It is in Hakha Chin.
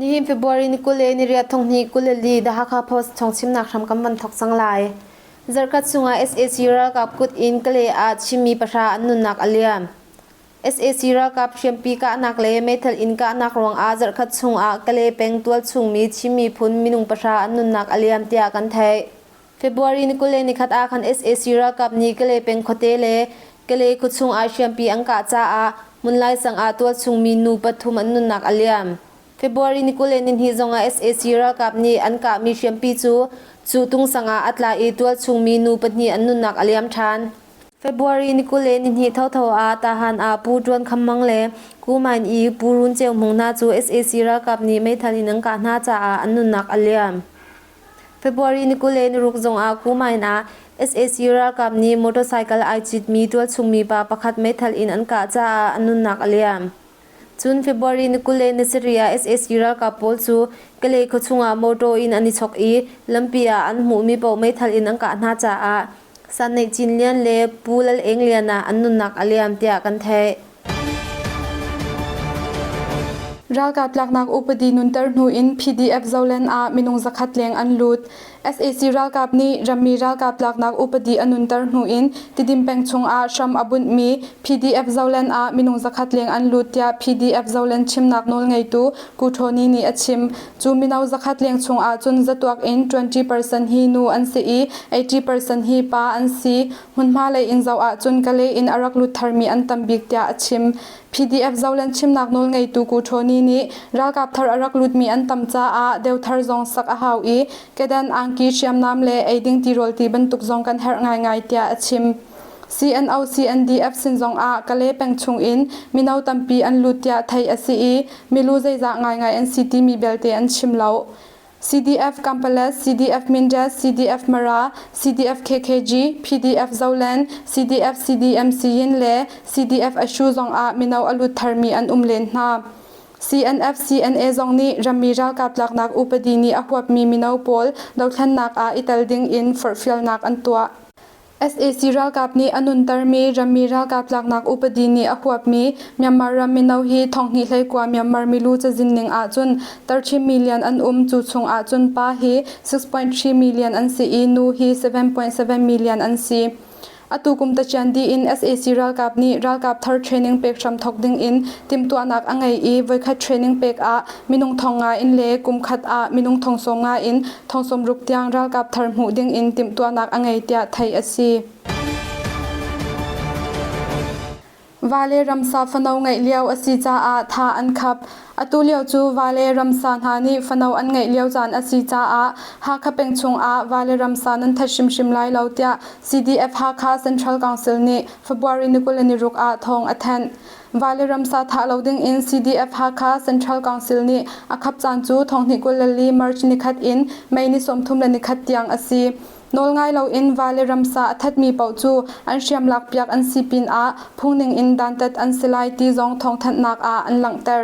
Nihin February ni 20 le niriat thonghnih 24 The Hakha Post thawngchimnak hram kan van thok cang lai. Zarhkhat chungah sac ralkap kut in Kalay ah Chinmi pahra an nunnak a liam. Sac ralkap hriampi kahnak le meithal in kahnak ruangah zarhkhat chungah Kalay peng tualchungmi Chin miphun minung pahra an nunnak a liam tiah kan theih. February ni 21 ah khan sac ralkap nih Kalay peng khuate le Kalay khuachung ah hriampi an kah caah Hmunlai sang ah tualchungmi nu pathum an nunnak a liam. February ni 22 zongah sac ralkap nih an kahmi hriampi cu Cutung sang ah a tla i tualchungmi nu pahnih an nunnak a liam ṭhan. February ni 22 thotho ah Tahan ah Pu Ṭuan Kham Mang le Ku Main i Pu Run Ceu Hmung hna cu sac ralkap nih meithal in an kah hna caah an nunnak a liam. February ni 26 zongah Kumain ah sac ralkap nih motorcycle ai citmi tualchungmi pa pakhat meithal in an kah caah a nunnak a liam. Cun February ni 27 ah sac ralkap pawl cu Kalay khuachung ah motor in an i chok i lampi ah an hmuhmi paoh meithal in an kah hna caah Sanneih Cin Lian le Pu Lal Eng Lian ah an nunnak a liam tiah kan theih. Ralkap tlaknak upadi nunter hnu in PDF Zoland ah minung zakhat leng an lut. Sac ralkap nih rammi ralkap tlaknak upadi a nunter hnu in Tidim peng chungah hram a bunhmi PDF Zoland ah minung zakhat leng an lut tiah PDF Zoland chimnak nawlngeitu Ku Tony nih a chim. Cu mino zakhat leng chungah cun zatuak in 20% hi nu an si i 80% hi pa an si. Hmunhma lei in zoh ahcun Kalay in a rak lut tharmi an tam bik tiah a chim. PDF Zoland chimnak nawlngeitu Ku Tony nih ralkap thar a rak lutmi an tam caah deu thar zong sak a hau i kedan angki hriamnam le eiding tirawl ti bantuk zong kan herh ngaingai tiah a chim. CNO CNDF sin zongah Kalay peng chungin mino tampi an lut tiah theih a si i milu zeizah ngaingai an si timi belte an chim lo. CDF Kampalet, CDF Mindat, CDF Mara, CDF KKG, PDF Zoland, CDF CDMC Yin le CDF Ashu zongah mino a lut tharmi an um len hna. CNF CNA zong nih rammi ralkap tlaknak upadi nih a huapmi mino pawl dothlennak ah i tel ding in forhfialnak an tuah. Sac ralkap nih a nuntermi rammi ralkap tlaknak upadi nih a huapmi Myanmar ram mino hi thonghnih hleikua Myanmar milu cazin ning ahcun 13 million an um. Cu chung ahcun pa hi 6.3 million an si i nu hi 7.7 million an si. Atu kum tacian dih in sac ralkap nih ralkap thar training pek hram thok ding in timhtuahnak a ngei i voikhat training pek ah minung thong nga in le kum khat ah minung thong sawm nga in thong sawmruk tiang ralkap thar hmuh ding in timhtuahnak a ngei tiah theih a si. Va le ramsa fano ngeih lio a si caah tha an khap. Atu lio cu va le ramsa hna nih fano an ngeih lio caan a si caah Hakha peng chungah va le ramsa nan that hrimhrim lai lo tiah CDF Hakha Central Council nih February ni 26 ah thawng a thanh. Va le ramsa thah lo ding in CDF Hakha Central Council nih a khap caan cu thonghnih 24 March nikhat in May ni 31 tiang a si. Nawlngai loin va le ramsa a thatmi paoh cu an hriam lakpiak an si pinah phungning in dantat an si lai ti zong thawngthanhnak ah an langhter.